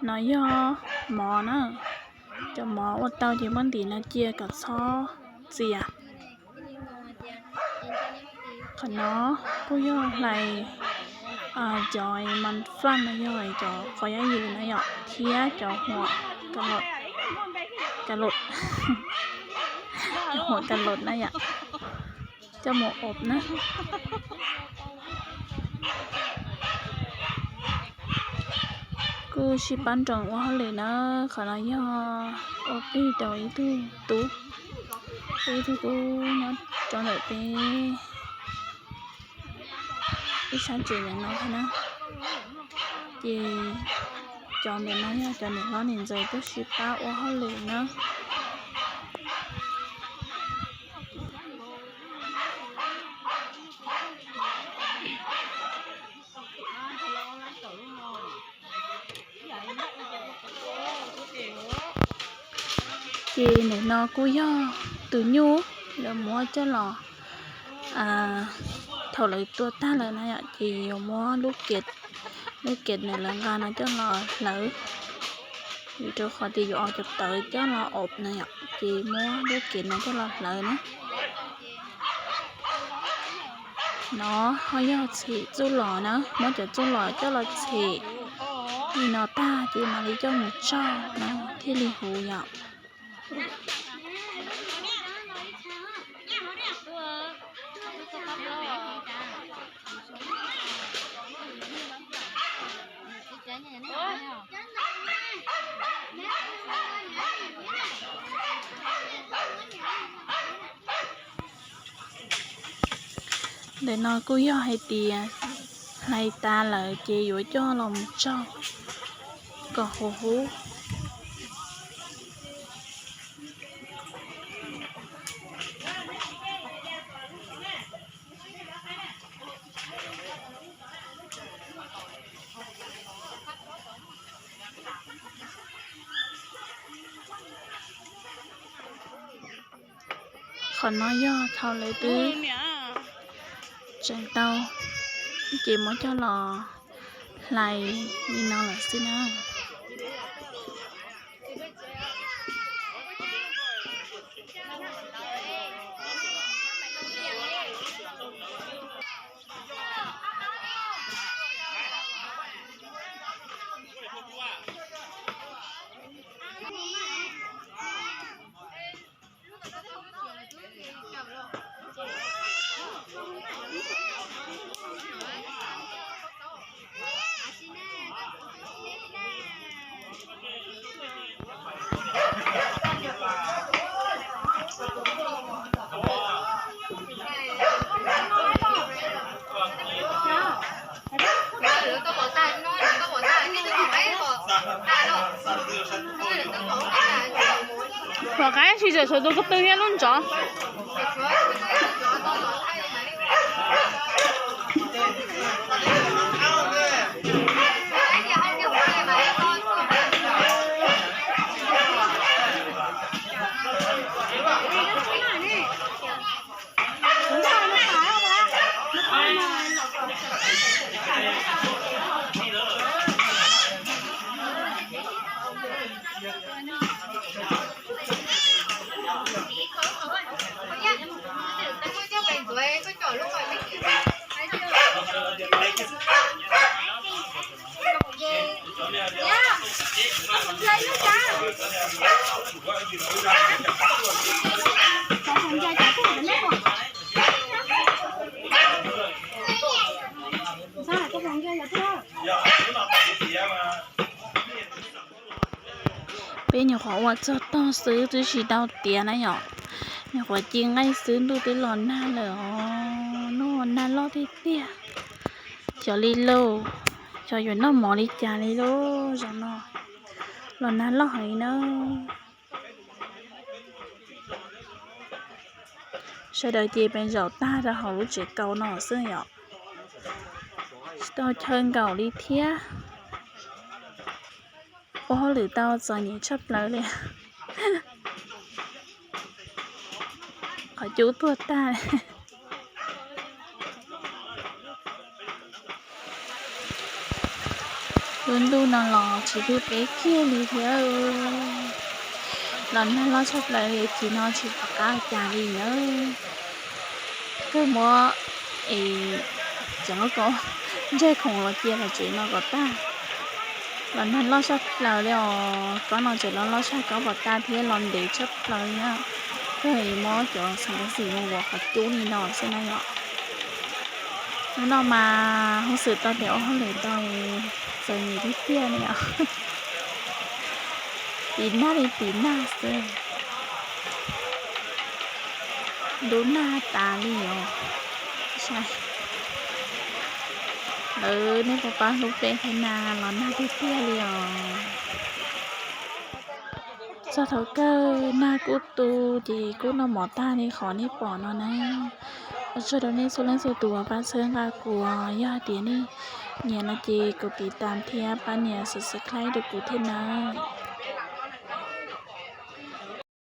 No yog mov na, cov mov ua tau ces muab ntim no cia kom txhob txias. Qhov no kuj yog hlais cov mas faj no yog cov qos yab yws na yom, thiab cov huam ka lod, cov huam ka lod na yom, coj mus ob na. Kuj sib pab nroos ua hauj lwm na. Qhov no yog ua plig rau ib tug tub, ib tug tub nyob rau ntawm peb ib sab tsev ntawm no thiab na. Ces cov ntawm no yog cov niam hlob niam ntxawm tuaj sib pab ua hauj lwm na. Ces ntawm no kuj yog tus nyuj lawv muab coj los, thaum lawv tua tag lawm na yom, ces yuav muab lub kev, lub kev ntawm lawv nqa no coj los hlawv, vim rau qhov tias yuav ua cov tawv coj los ob na yom, ces muab lub kev no coj los hlawv na. No ho yog txhim txuj lom na, muab cov txuj lom coj los txhim li no tag ces mam li coj mus tsaug na thiaj li huv yom. Ntawm no kuj yog hais tias hlais tas lawm ces yuav coj los mus tsaug kom huv huv. Qhov no yog thaum lawv twb tseem tau, ces muab coj los hlais li no lawm xwb na. Pom qab tsis txawm sawv tus ko tw thiab lub ntsov. Peb nyuam qhuav ua txog tog xwb twb tsis tau tiav na yom. Nyuam qhuav ci nqaij xwb ntuj twb los nag lawm os, ntuj nag loj tiag tiag. Xyov li lauj, xyov yuav noj mov li cas li lauj, zaum no los nag loj heev li na. Sawv daws ces pes zaum tag rau hauv lub tsev kaus no xwb yom. Tsis tau chaw nkaum li thiab. Ua hauj lwm tau txom nyem tshaj plaws li. Qhov cub tuag tag. Lub ntuj no los tsis dub peb kiag li thiab. Los nag loj tshaj plaws li, tsis no tsis pom qab cas li na. Kawg muab es cov ntsej khoom los cia los tsev no kom tag. Los nag loj tshaj plaws li os, kob no tseem los loj tshaj kob pom tag thiab los ntev tshaj plaws li na. Kawg es muab cov xeem xim mus vov qhov cub li no xwb na yom. Hnub no mas hauj xwm tau tiav ua hauj lwm tau, txom nyem tiag tiag li os. Tiv nag li tiv nag xwb. Ntub nag tas li os. Saib, lawv nej puas pab hlub peb thiab na, los nag tiag tiag li os. Txog thaum kawg nag kuj tu ces kuj noj mov tag li qhov nej pom no na. Ua tsaug rau nej txhua leej txhua tus uas pab txhawb nqa kuv, yog hais tias nej nyiam no ces kom tiv tas thiab pab nias subscribe rau kuv thiab nawb.